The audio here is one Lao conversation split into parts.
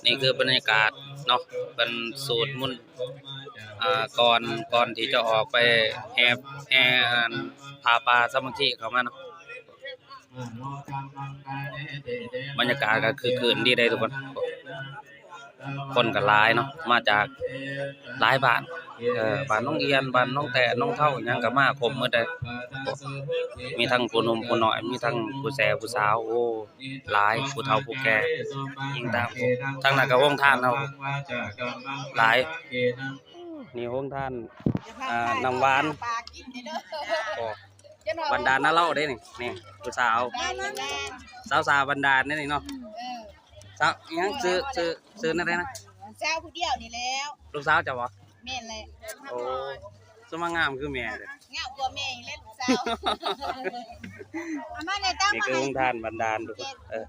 ນີ້ຄືບັນຍາກາດເນາະ ເພິ່ນສູດມົນ ອ່າ ກ່ອນ ກ່ອນທີ່ຈະອອກໄປແຫ່ ແຫ່ອັນຜ້າປ່າສາມັກຄີເຂົ້າມາເນາະ. ບັນຍາກາດກໍຄຶກຄື້ນດີເດ້ທຸກຄົນ ຄົນກໍຫຼາຍເນາະ ມາຈາກຫຼາຍບ້ານ ເອີ ບ້ານໜອງອຽນ ບ້ານໜອງແຕ້ ໜອງເທົາ ຫຍັງກໍມາຄົບໝົດເດ້ ມີທັງຜູ້ໜຸ່ມຜູ້ນ້ອຍ ມີທັງຜູ້ແຊຜູ້ສາວ ໂອ້ ຫຼາຍ ຜູ້ເຖົ້າຜູ້ແກ່ ຍິງຕາມ ທາງນັ້ນກໍໂຮງທານເຮົາຫຼາຍ ນີ້ໂຮງທານ ອ່າ ນ້ຳຫວານ ໂອ້ ບັນດານາເລົາເດ້ນີ້ ນີ້ຜູ້ສາວ ສາວສາບັນດານເດ້ນີ້ເນາະ ສາວອີ່ຫຍັງ ຊື່ ຊື່ ຊື່ແນວໃດນະ? ສາວຜູ້ດຽວນີ້ແຫຼ້ວ ລູກສາວເຈົ້າບໍ່? ແມ່ນແຫຼະ ໂອ້ ຄືມາງາມຄືແມ່ເດ້ ງາມກວ່າແມ່ອີກແຫຼະລູກສາວ ນີ້ຄືໂຮງທານບັນດານທຸກຄົນ ເອີ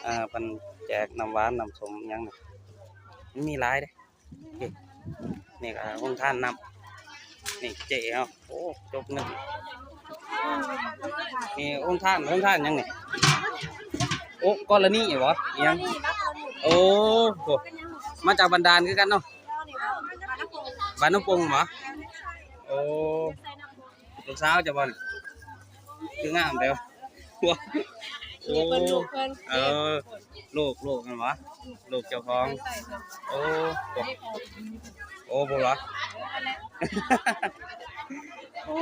ອ່າ ເພິ່ນແຈກນ້ຳຫວານນ້ຳສົ້ມຫຍັງນີ້ ມັນມີຫຼາຍເດ້ ນີ້ ນີ້ກໍໂຮງທານນ້ຳ ນີ້ເຈ້ເຮົາ ໂອ້ ຈົກເງິນ ນີ້ໂຮງທານ ໂຮງທານຫຍັງນີ້? ໂອ້ ກໍລະນີບໍ? ອີ່ຫຍັງ? ໂອ້ ໂອ້ ມາຈາກບັນດານຄືກັນເນາະ ບ້ານນ້ຳປົງບໍ? ໂອ້ ລູກສາວເຈົ້າບໍນີ້? ຄືງາມແທ້ ໂອ້ ເອີ ລູກ ລູກຫັ້ນບໍ? ລູກເຈົ້າຂອງ ໂອ້ ໂອ້ ໂອ້ ບໍ່ລະ ໂອ້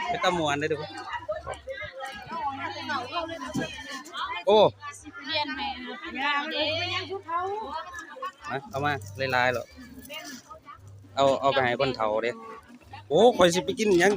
ເປັນຕາມ່ວນເດ້ທຸກຄົນ ໂອ້ ມາ ເອົາມາຫຼາຍໆໂລດ ເອົາ ເອົາໄປໃຫ້ຄົນເຖົ້າເດ້ ໂອ້ ຂ້ອຍຊິໄປກິນຫຍັງ?